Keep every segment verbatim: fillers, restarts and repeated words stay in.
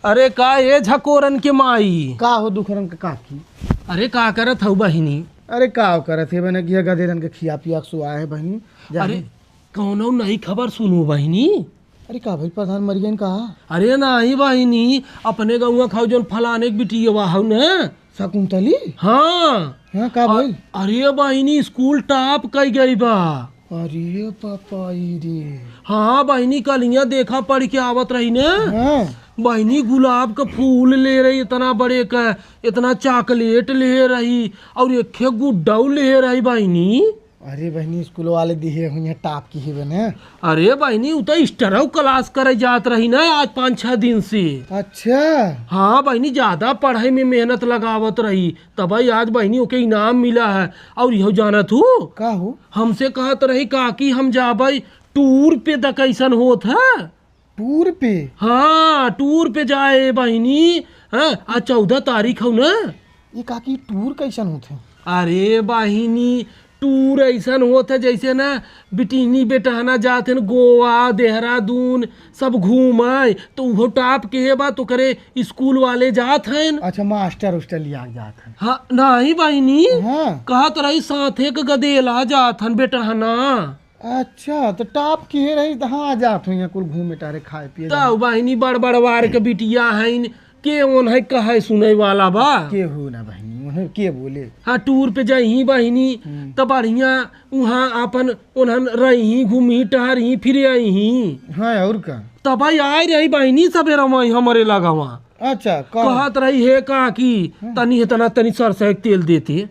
अरे का ए झकोरन के माई? का हो दुखरन के काकी? अरे का करत हऊ बहिनी? अरे का करत हे बहिनी, कि गदेरन के खिया पिया के सुआ है बहिनी। जा अरे बहिनी। कौनो नई खबर सुनू बहिनी? अरे का भइल प्रधान मरियन का? अरे नाही बहिनी, अपने गौवा खाऊ जौन फलाने के बिटियवा हऊ न। शकुंतली? हाँ। हाँ, का अ-, भइल? अरे बहिनी, स्कूल टॉप कई गई बा। अरे पापा ई रे। हाँ बहिनी, कलिया देखा पढ़ के आवत रही ने। हाँ। बहिनी गुलाब का फूल ले रही, इतना बड़े का, इतना चॉकलेट ले रही, और एक गुड्डा ले रही बहिनी। अरे बहिनी, स्कूल वाले दिहे हुई हैं टॉप की ही बने। अरे बहिनी, उ तो स्टरव क्लास करे जात रही ना आज पाँच छह दिन से। अच्छा। हाँ बहिनी, ज्यादा पढ़ाई में मेहनत लगावत रही, तबई आज बहिनी ओके इनाम मिला है। और यह जानत हू? का हो? हमसे कहत रही काकी हम जाबई टूर पे, द कैसन होत है? टूर पे? हाँ, टूर पे जाए बहिनी। हाँ, आज चौदह तारीख हौ ना? ये काकी टूर कैसन होत है? अरे बहिनी, टूर ऐसन होत है जैसे ना बिटिनी बेटहना जात हैं गोवा, देहरादून, सब घूमे, तो उहो टॉप के है बा, तो करे स्कूल वाले जात हैं। अच्छा, मास्टर उस्टर लिया के जात हैं। हाँ, नहीं बहिनी, हाँ। कहत रही साथे के गदेला जात हैं बेटहना। अच्छा, तो टॉप किहे रही, तो हाँ, जात हुई हैं कुल घूमे टहरे, खाए पिए तब जाए। बहिनी बड़ बड़ वार के बिटिया हईन, के ओन्हई कहे सुने वाला बा? केहू ना बहिनी, ओन्हई के बोले? हाँ, टूर पे जाइही बहिनी, हम्म। त बढ़िया उहाँ आपन ओन्हन रही, घूमी टहरी, फिर आइही। हाँ, और का? तब आई आए रही बहिनी सबेरा वहीं हमरे लगवा। अच्छा, का? कहत रही, "हे काकी, हाँ। तनी इतना, तनी सरसों के तेल देते।"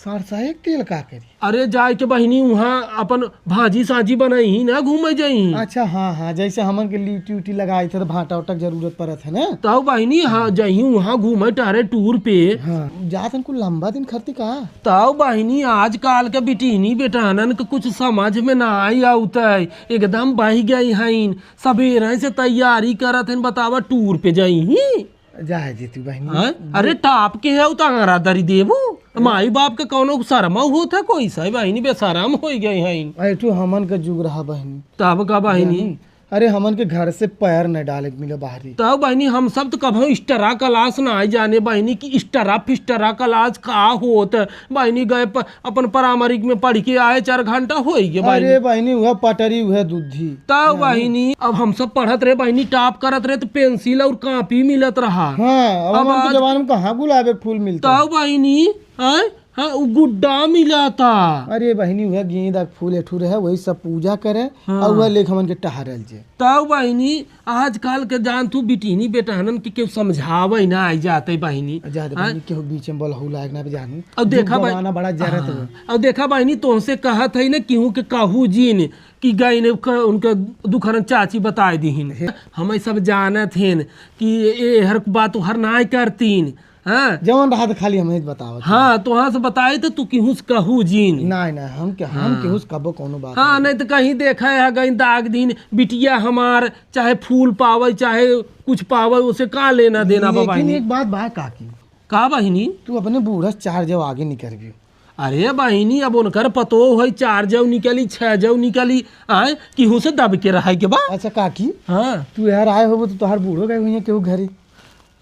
सरसों के तेल का करी? अरे जाए के बहिनी उहाँ अपन भाजी साजी बनाई ही ना, घूमे जाई। अच्छा, हाँ, हाँ, जैसे हमन के लिट्टी उट्टी लगाई थे तो भाटा उटा के जरूरत पड़त है ना। तब बहिनी, हाँ, जाई उहाँ घूमे टहरे टूर पे। हाँ, जात हन कुल लंबा दिन खरती का? तब बहिनी, आजकल के बिटिनी बेटहनन के कुछ समझ में ना आई आवत है, एकदम बह गई हईन, सबेरे से तैयारी करत हईन, बतावा टूर पे जाई ही। जाए दे तू बहिनी। हाँ? अरे टॉप के है, उ तो अंगरा दरी देबू। माई बाप के कौनो शर्मा होत है कोई सा बहिनी, बेशरम होई गई है। अरे तू हमन के जुग रहा बहिनी। तब का बहिनी? जानी? अरे हमन के घर से पैर न डाले के मिले बाहरी। तब बहिनी हम सब तो कभो स्टरा क्लास ना आई जाने बहिनी कि स्टरा फिस्टरा क्लास का होत है। बहिनी गए प-, अपन परामरिक में पढ़ के आए, चार घंटा होई गए बहिनी। अरे बहिनी, उहे पटरी, उहे दूधी। तब बहिनी, अब हम सब पढ़त रहे बहिनी, टॉप करत रहे, तो पेंसिल और कॉपी मिलत रहा। हाँ, अब अब हमन के आज जमाना में कहाँ गुलाब के फूल मिलता? तब बहिनी, हैं? हाँ, उ गुड्डा मिलता। अरे बहिनी, उहे गेंदा के फूल एठू रहे, वही सब पूजा करे, हाँ। और उहे लेके हमन के टहरल जे। तब बहिनी, आजकल के जान तू बिटिनी बेटहनन के केहू समझावे ना आई जाते बहिनी। जा दे हाँ? बहिनी, केहू बीच में बोलहु लायक ना जानू। अब देखा जुग बहि-, जमाना बड़ा जरत हाँ। बा। अब देखा बहिनी, तोहसे कहत है ना केहू के कहू जिन कि गई ने क-, उनके दुखरन चाची बताए दीहिन। हे। हमें सब जानत हैं कि ए हर बात हर नाय करतीन। हाँ। जवन रहा तो खाली हमें बतावत हाँ, है। तोहाँ से बताए तो तू केहू से कहू जिन। नहीं, नहीं, हम के, हम हाँ। केहू से कबो कोनो बात हाँ, नहीं। नहीं तो कहीं देखा है, गई दाग दिन बिटिया हमार चाहे फूल पावे, चाहे कुछ पावे, उसे का लेना देना बा लेकिन बहिनी? एक बात बा काकी। का बहिनी? तू अपने बूढ़ा से चार जौ आगे निकल गयो। अरे बहिनी, अब उनकर पतोह है, चार जौ निकली, छह जौ निकली, आए, केहू से दब के रहे के बा। अच्छा काकी, हाँ। तू यार आए होबो तो तोहार बूढ़ो गए हुई हैं केहू घरे?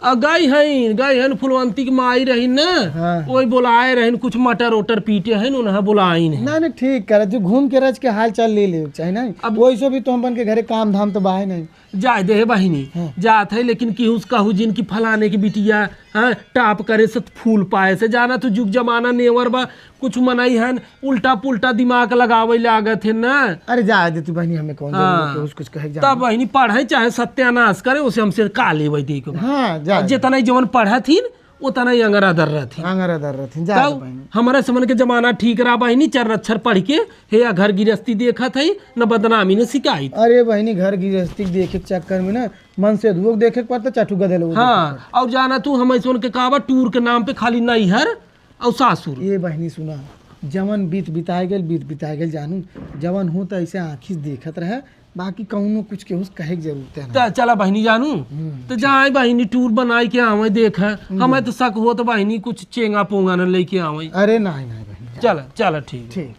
आ, गई हईन, गई हईन, फुलवंती के माई रही ना, हाँ। वही बोलाए रहीन, कुछ मटर ओटर पीटे हईन, उन्हें बोलाइन है। ना, ना, ठीक करे, जो घूम के रज के हाल चाल ले ले, चाहे ना। अब वैसे भी तो हमन के घरे काम धाम तो बाहे नहीं। जाए दे हे बहिनी, हाँ। जात है, लेकिन केहू से कहू जिन कि फलाने की बिटिया, हाँ, टॉप करे से फूल पाए से, जाना तू जुग जमाना नेवर बा, कुछ मनई हन, उल्टा पुल्टा दिमाग लगावे लागत है ना। अरे जाए दे तू बहिनी, हमें कौन हाँ। जरूरत है, उस कुछ कहे के तब जाना। बहिनी पढ़े चाहे सत्यानाश करे, उसे हमसे का लेवे दे के बा। हाँ, जाए दे। जितना ही जवन पढ़त हिन, उतना ही अंगरा दर रहत हिन। अंगरा दर रहत हिन, जाए दे तब बहिनी। हमारे समन के जमाना ठीक रहा बहिनी, चर अक्षर पढ़ के, हे या घर गृहस्थी देखत है, न बदनामी न शिकायत। अरे बहिनी, घर गृहस्थी के देखे के चक्कर में ना, मन से धुओ के देखे के पड़ता, चाटू गदेलो हाँ, देखे के पड़ता। और जाना तू, हम ऐसे उनके कहा बा, टूर के नाम पे खाली नैहर और सासुर। ये बहिनी सुना, जवन बीत बिताए गेल, बीत बिताए गेल जानू, जवन हो तो ऐसे आँखी से देखत रहे, बाकी कौनो कुछ केहू से कहे के जरूरत है ना। त चला बहिनी जानू, हम्म, तो जाए बहिनी टूर बनाए के आवे देख, हम्म। हमें तो शक हो तो बहिनी कुछ चेंगा पोंगा न लेके आवे। अरे नहीं, नहीं बहिनी, जा। चला, चला ठीक। ठीक।